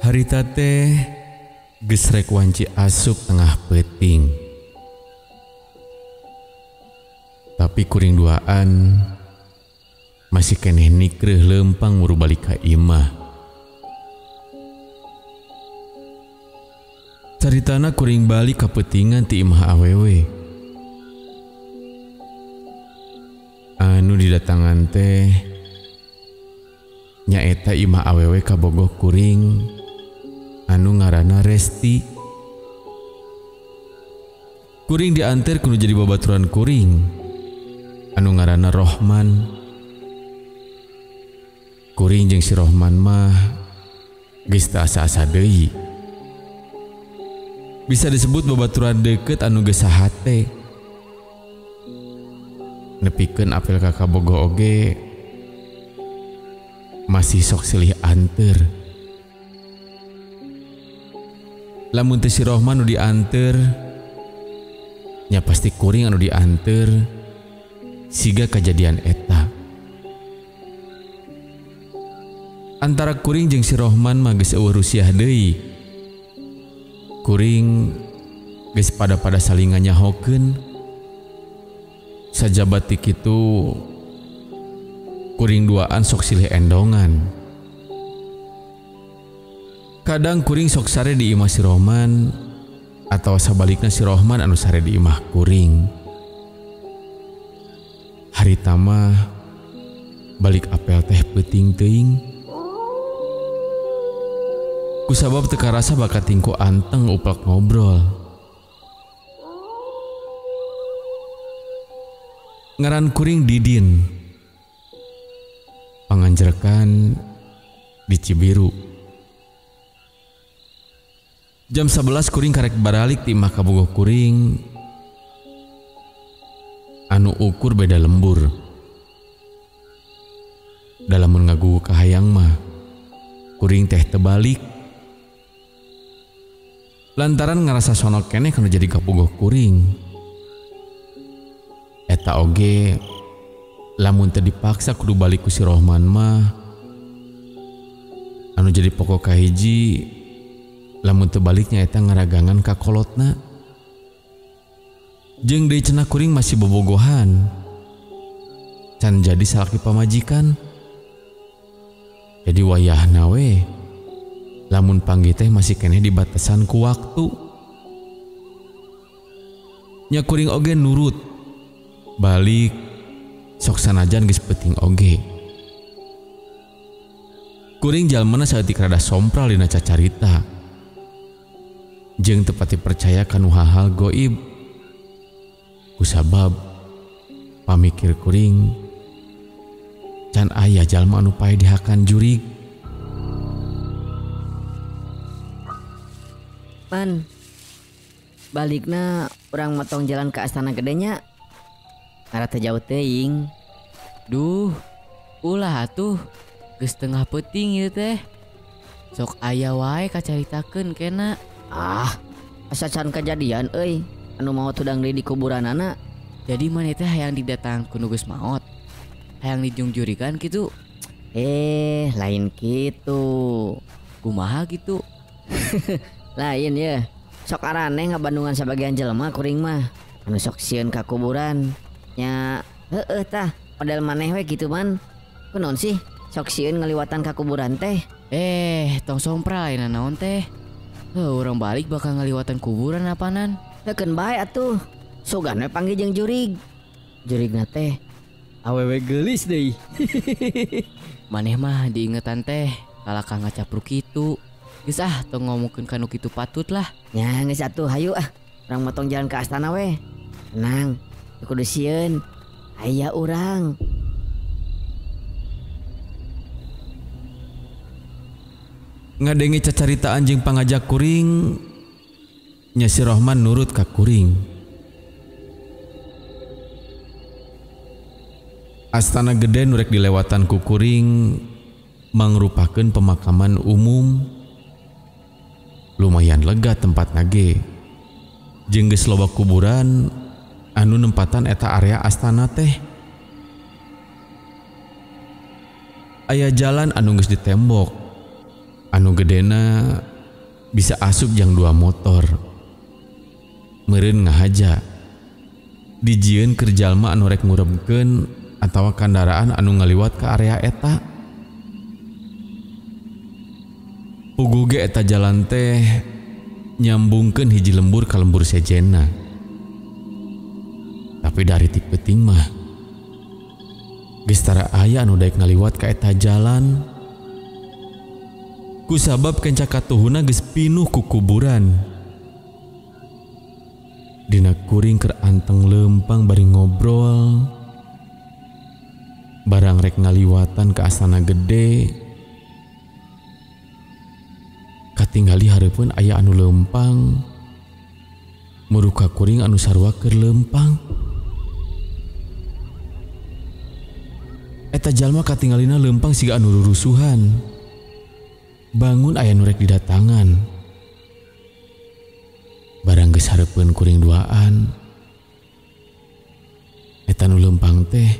Harita teh geus rek wanci asup tengah peuting. Tapi kuring duaan masih keneh nikreuh leumpang muru balik ka imah. Caritana kuring balik ka peutingan ti imah awewe. Anu didatangan teh nyaeta imah awewe kabogoh kuring anu ngaranna Resti. Kuring dianter kudu jadi babaturan kuring anu ngaranna Rohman. Kuring jeung si Rohman mah geus teu asa-asa deui. Bisa disebut babaturan deukeut anu geus sahate. Nepikeun apel ka kabogoh oge masih sok silih anter. Lamun teu si Rohman nu dianter, nya pasti kuring anu dianter siga kajadian eta. Antara kuring jeung si Rohman mah geus eueuh rusiah deui. Kuring geus pada-pada saling nganyahokeun. Sajabat ti kitu kuring duaan sok silih endongan. Kadang kuring sok sare di imah si Rohman atau sabalikna si Rohman anu sare di imah kuring. Harita mah balik apel teh peuting teuing. Kusabab teu karasa bakat tingku anteng uplak ngobrol. Ngaran kuring Didin. Panganjrekan di Cibiru. Jam 11 kuring karek baralik ti imah kabogoh kuring anu ukur beda lembur. Dalamun ngagugu kahayang mah kuring teh tebalik. Lantaran ngarasa sonok keneh kanu jadi kabogoh kuring. Eta oge lamun teu dipaksa kudu balik ku si Rohman mah anu jadi pokok kahiji lamun teu baliknya eta ngaragangan ka kolotna. Jeung deui cenah kuring masih bobogohan can jadi salaki pamajikan. Jadi wayahna we lamun panggih teh masih keneh dibatasan ku waktu. Nya kuring oge nurut balik sok sanajan geus peuting oge. Kuring jalmana saeutik rada sompral dina cacarita. Jeung teu pati percaya kanu hal-hal goib. Kusabab pamikir kuring can aya jalma anu paeh dihakan jurig. Pan, balikna urang motong jalan ke Astana Gedenya. Ngarah teu jauh teuing. Duh, ulah atuh. Geus tengah peuting ieu teh. Sok aya wae kacaritakeun kena. Ah, asa can kajadian euy. Anu maot hudang deui di kuburanana. Jadi maneh teh hayang didatang ku nu geus maot. Hayang dijungjurikan kitu. Eh, lain kitu. Kumaha kitu? Lain ya. Sok araneh ngabandungan sabagian jelema kuring mah. Anu sok sieun ka kuburan. Nya heueuh tah, model maneh we kitu man. Kunaon sih sok sieun ngaliwatan ka kuburan teh? Eh, tong sompral ayeuna naon teh? Heuh, urang balik bakal ngaliwatan kuburan apanan? Heukeun bae atuh. Sugan we panggih jeung jurig. Jurigna teh awewe geulis deui. Maneh mah diingetan teh kalakah ngacapruk kitu. Geus ah, tong ngomongkeun ka nu kitu patut lah. Nya geus atuh hayu ah. Urang motong jalan ke astana we. Tenang, teu kudu sieun. Aya urang. Ngadenge cacaritaan jeung pangajak kuring, nya si Rohman nurut ka kuring. Astana Gede nu rek dilewatan ku kuring mangrupakeun pemakaman umum. Lumayan lega tempatna ge. Jeung geus loba kuburan anu nempatan eta area astana teh. Aya jalan anu geus ditembok, anu Anu gedena bisa asup jang 2 motor. Meureun ngahaja. Dijieun keur jalma anu rek ngurebkeun atawa kandaraan anu ngaliwat ka area eta. Puguh ge eta jalan teh nyambungkeun hiji lembur ka lembur sejenna. Tapi dari ti peuting mah geus tara aya anu daek ngaliwat ka eta jalan. Kusabab kenca katuhuna geus pinuh ku kuburan. Dina kuring keur anteng leumpang bari ngobrol. Barang rek ngaliwatan ka astana gede. Katinggali hareupeun aya anu leumpang. Muruka kuring anu sarua keur leumpang. Eta jalma katinggalina leumpang siga anu rurusuhan. Bangun aya nu rek didatangan. Barang geus hareupeun kuring duaan. Eta nu leumpang teh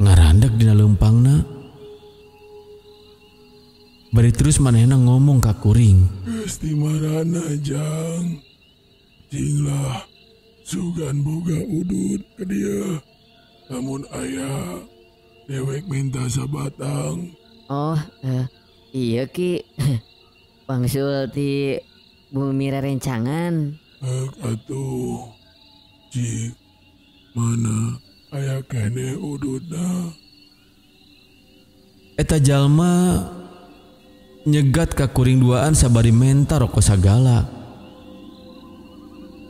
ngarandak dina leumpangna. Bari terus manehna ngomong ka kuring. Geus di marana jang. Cinglah sugan boga udud ke dia. Lamun aya dewek minta sabatang. Oh, iya Ki. Wangsul ti bumi rerencangan. Ek atuh. Cik, mana aya kene ududna. Eta jalma nyegat ka kuring duaan sabari menta rokok sagala.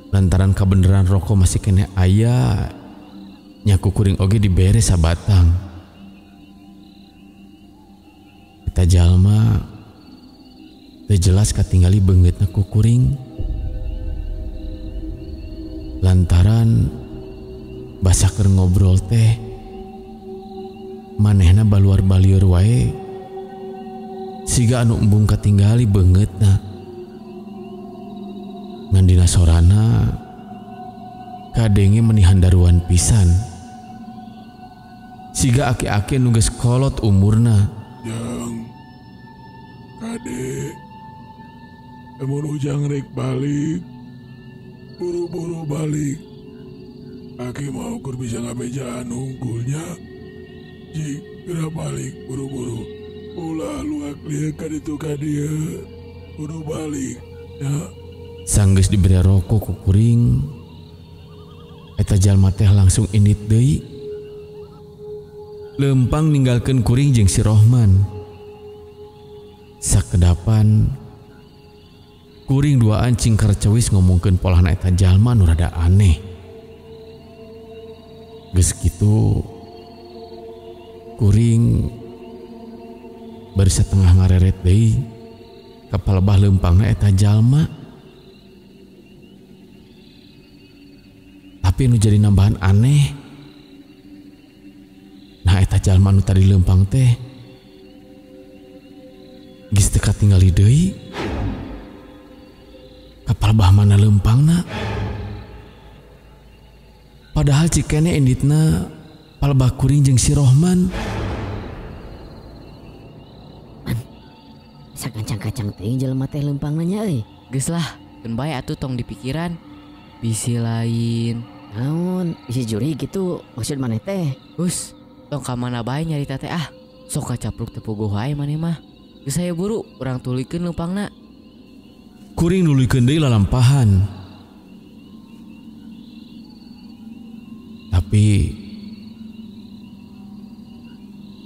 Lantaran kabeneran rokok masih kene aya, nyaku kuring oge dibere sabatang. Eta jalma teu jelas katingali beungeutna ku kuring. Lantaran basa keur ngobrol teh manehna baluar balieur wae siga anu embung katinggali beungeutna. Ngan dina sorana kadenge meni handaruan pisan. Siga aki-aki nu geus kolot umurna. Jang, kade, lamun ujang rek balik, buru-buru balik. Aki mau kur bisa ngabejaan unggulnya. Jik, geura balik buru-buru. Ulah luak lieu ka ditu ka dieu. Kudu balik, ya. Sanggeus dibere rokok ku kuring, eta jalma teh langsung indit deui. Lempang ninggalkeun kuring jeung si Rohman. Sakedapan kuring duaan cingkar cewis ngomongkeun polahna eta jalma nu rada aneh. Geus kitu kuring bari satengah ngareret deui ka palebah leumpangna eta jalma. Tapi nu jadi nambahan aneh, nah eta jalma nu tadi leumpang teh geus teu katingali deui. Ka palebah mana leumpangna? Padahal cikene inditna palebah kuring jeung si Rohman. Man, sakancang-kacang teuing jelema teh leumpangna nya euy. Geus lah, keun bae atuh tong dipikiran. Bisi lain. Naon, bisi juri gitu maksud maneh teh? Hus, tong ka mana bae nyarita teh ah. Sok kacapruk teu puguh wae maneh mah. Geus aya buru, urang tuluykeun leumpangna. Kuring nuluykeun deui lalampahan. Tapi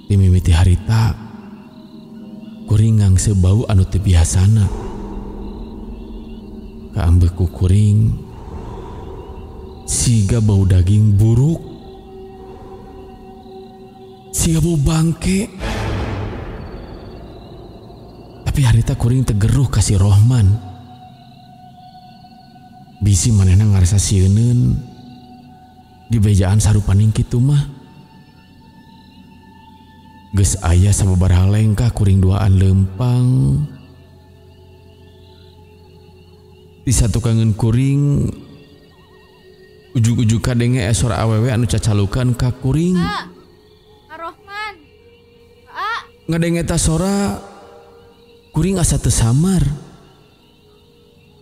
di mimiti harita kuring ngangse bau anu teu biasana. Kaambeuh ku kuring siga bau daging buruk, siga bau bangke. Tapi harita kuring tegeruh ka si Rohman. Bisi manehna ngarasa sieuneun di bejaan sarupaning kitu mah. Geus aya sababaraha lengkah kuring duaan leumpang. Di satukangeun kuring ujug-ujug kadenge esor awewe anu cacalukan ka kuring. Ka Rohman. Ka. Ngadenge eta sora Kuring asa teu samar.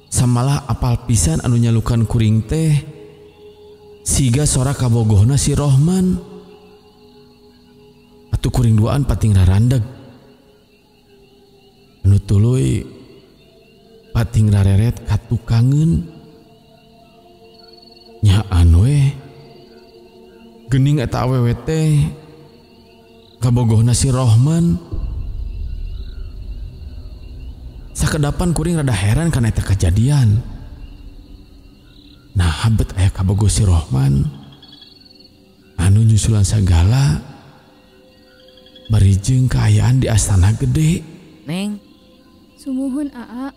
Samalah apal pisan anu nyalukan kuring teh siga sora kabogohna si Rohman. Atuh kuring duaan pating rarandeg. Anu tuluy pating rareret katukangeun. Nyaan we geuning eta awewe teh kabogohna si Rohman. Sakedapan kuring rada heran kana eta kejadian. Nah habet aya kabogoh si Rohman anu nyusulan sagala bari jeung kaayaan di astana gede. Neng, sumuhun aa,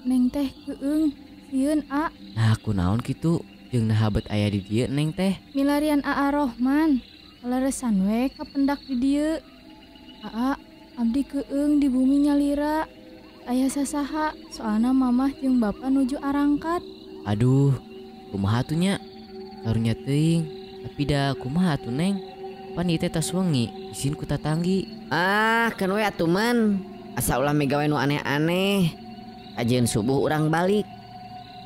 neng teh keung sieun a. Nah kunaon kitu jeung nah habet aya di dieu neng teh? Milarian aa Rohman, kaleresan we kapendak di dieu. Aa, abdi keung di bumi nyalira. Aya sasaha, soalna mamah jeung bapa nuju arangkat. Aduh, kumaha atuh nya? Karunya teuing, tapi da kumaha atuh neng? Pan ieu teh tas wengi, isin ku tatanggi. Ah, keun we atuh man. Asa ulah migawe nu aneh-aneh. Kajeun subuh urang balik.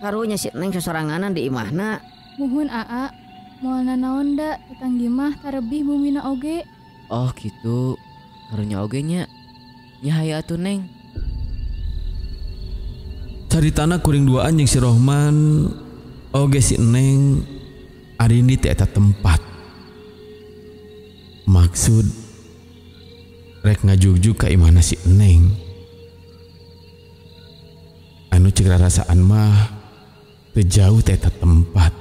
Karunya si neng sosoranganan di imahna. Muhun aa, moal nanaon da tetanggi mah tarebih bumina oge. Oh gitu, karunya oge nya. Nya hayu atuh neng. Caritana kuring duaan jeung si Rohman oge si Neng arindi ti eta tempat. Maksud rek ngajugjug ka imahna si Neng. Anu ceuk rarasaan mah teu jauh ti eta tempat.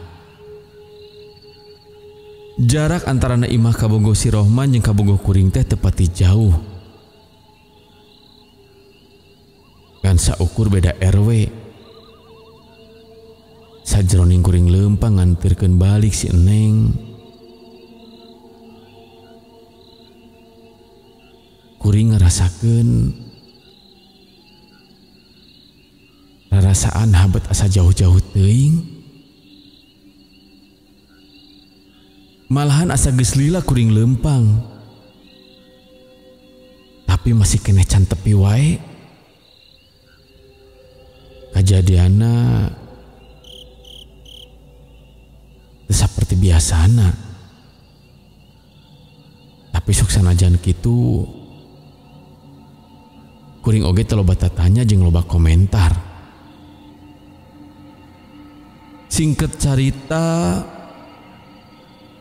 Jarak antarana imah kabogoh si Rohman jeung kabogoh kuring teh teu pati jauh. Ngan saukur beda RW. Sajroning kuring leumpang nganterkeun balik si Neng. Kuring ngarasakeun rarasaan habet asa jauh-jauh teuing. Malahan asa geus lila kuring leumpang. Tapi masih keneh can tepi wae. Kajadianna teu saperti biasana. Tapi sok sanajan kitu kuring oge teu loba tatanya jeung loba komentar. Singkat carita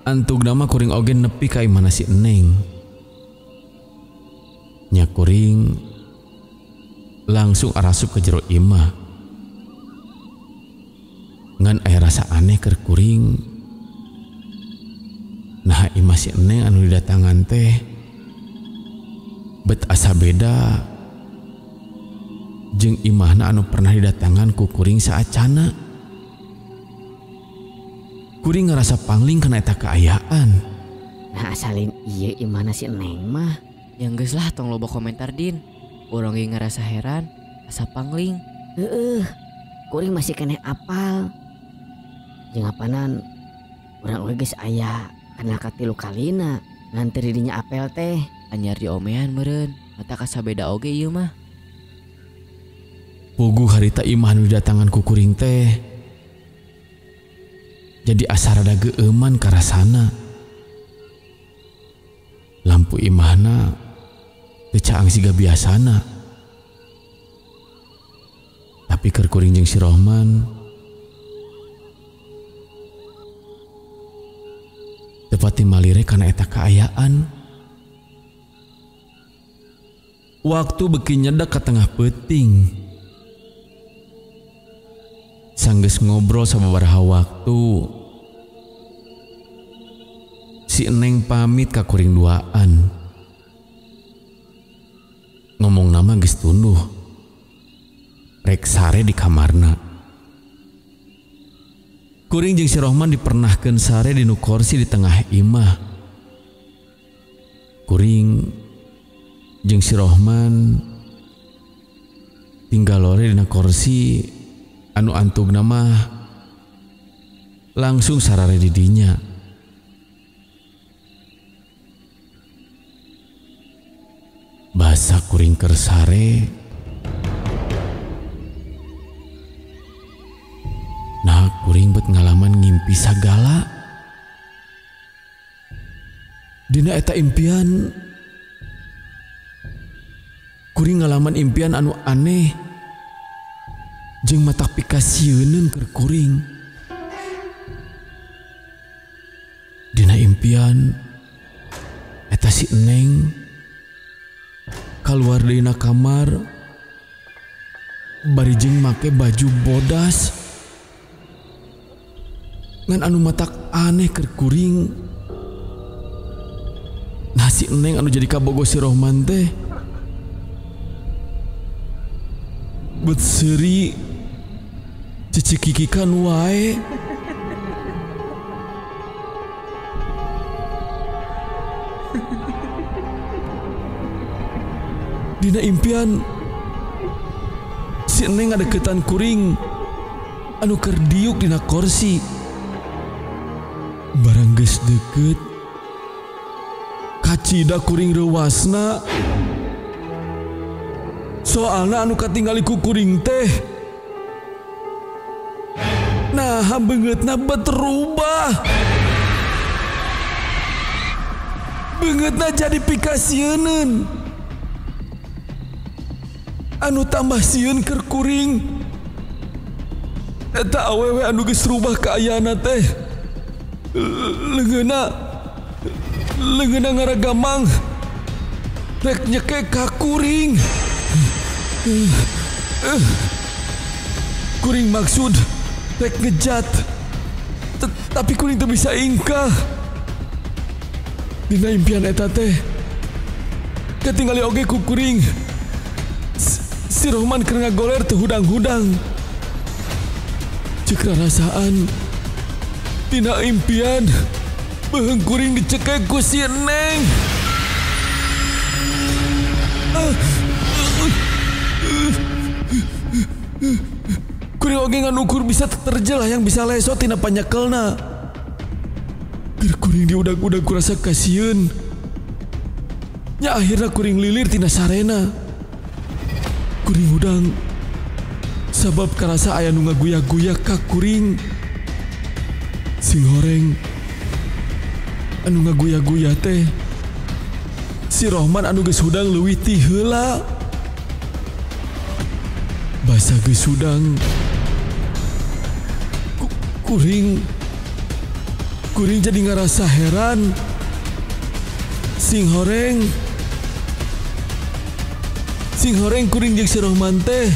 antugna mah kuring oge nepi ka imahna si Neng. Nya kuring langsung arasup ke jero imah. Ngan aya rasa aneh keur kuring. Nah imah si Neng anu didatangan teh bet asa beda jeung imahna anu pernah didatangan ku kuring saacana. Kuring ngerasa pangling kana eta kaayaan. Nah asalin ieu imahna si Neng mah. Yang geus lah tong loba komentar din. Urang ge ngerasa heran, asa pangling. Heeh. Kuring masih keneh apal. Jeung apanan urang oge geus aya kana katilu kalina nganter didinya apel teh. Anyar diomean meureun, mata kasabeda oge ieu mah. Puguh harita imah nu didatangan ku kuring teh jadi asa rada geueuman karasana. Lampu imahna teu caang siga biasana. Tapi keur kuring jeung si Rohman teu pati malire kana eta kaayaan. Waktu beuki nyedek ka tengah peuting. Sanggeus ngobrol sababaraha waktu, si Neng pamit ka kuring duaan. Ngomong nama geus tunduh. Rek sare di kamarna. Kuring jeung si Rohman dipernahkeun sare di nu korsi di tengah imah. Kuring jeung si Rohman tinggal lore dina korsi anu antugna mah langsung sarare di dinya. Basa kuring keur sare mimpi sagala. Dina eta impian kuring ngalaman impian anu aneh jeung matak pikasieuneun keur kuring. Dina impian eta si Neng kaluar dina kamar bari jeung make baju bodas. Ngan anu matak aneh keur kuring, nah si Neng anu jadi kabogo si Rohman teh bet seuri cicikikikan wae. Dina impian si Neng ngadeukeutan kuring anu keur diuk dina kursi. Barang geus deukeut kacida kuring reuwasna. Soalna anu katingali ku kuring teh nah beungeutna bet rubah. Beungeutna jadi pikasieuneun. Anu tambah sieun keur kuring eta awewe anu geus rubah kaayana teh leungeunna ngaragamang rek nyekek ka kuring. Kuring maksud rek ngejat, tapi kuring teu bisa ingkah. Dina impian eta teh katingali oge ku kuring si Rohman keur ngagoler teu hudang-hudang. Ceuk rarasaan dina impian beuheung kuring dicekek ku si Neng. Kuring oge ngan ukur bisa terjel yang bisa lesot tina panyekelna. Keur kuring diudag-udag kurasa kasieun. Nya akhirna kuring lilir tina sarena. Kuring hudang sabab karasa aya nu ngaguya-guya ka kuring. Sing horeng anu ngaguya-guya teh si Rohman anu geus hudang leuwih ti heula. Basa geus hudang kuring jadi ngarasa heran. Sing horeng kuring jeung si Rohman teh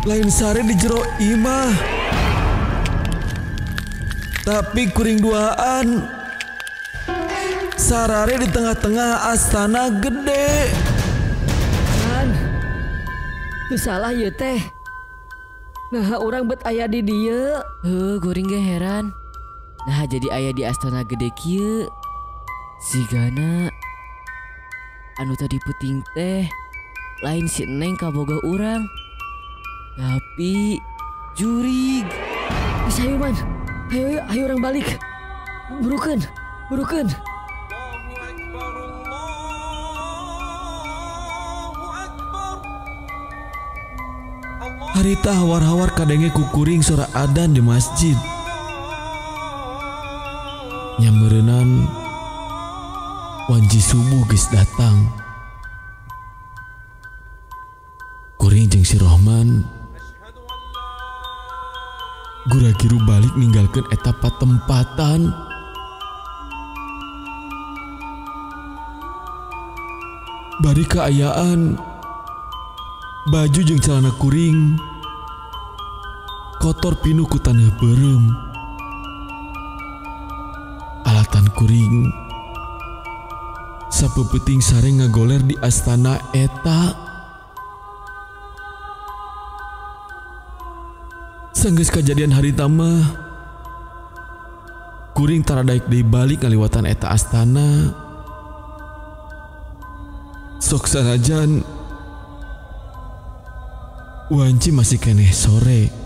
lain sare di jero imah, tapi kuring duaan sarare di tengah-tengah astana gede. Man, teu salah ieu teh. Nah, urang bet aya di dieu. Heuh, kuring ge heran. Nah, jadi aya di astana gede kieu. Sigana anu tadi puting teh lain si Neng kaboga urang, tapi jurig. Geus hayu Man, hayu hayu urang balik. Burukeun, burukeun. Harita hawar-hawar kadenge ku kuring sora adan di masjid. Nyameureunnan wanci subuh geus datang. Kuring jeung si Rohman gura-giru balik ninggalkeun eta patempatan. Bari kaayaan baju jeung celana kuring kotor pinuh ku taneuh beureum. Alatan kuring sapeupeting sare ngagoler di astana eta. Sanggeus kajadian harita mah kuring tara daek deui balik ngaliwatan eta astana. Sok sanajan wanci masih keneh sore.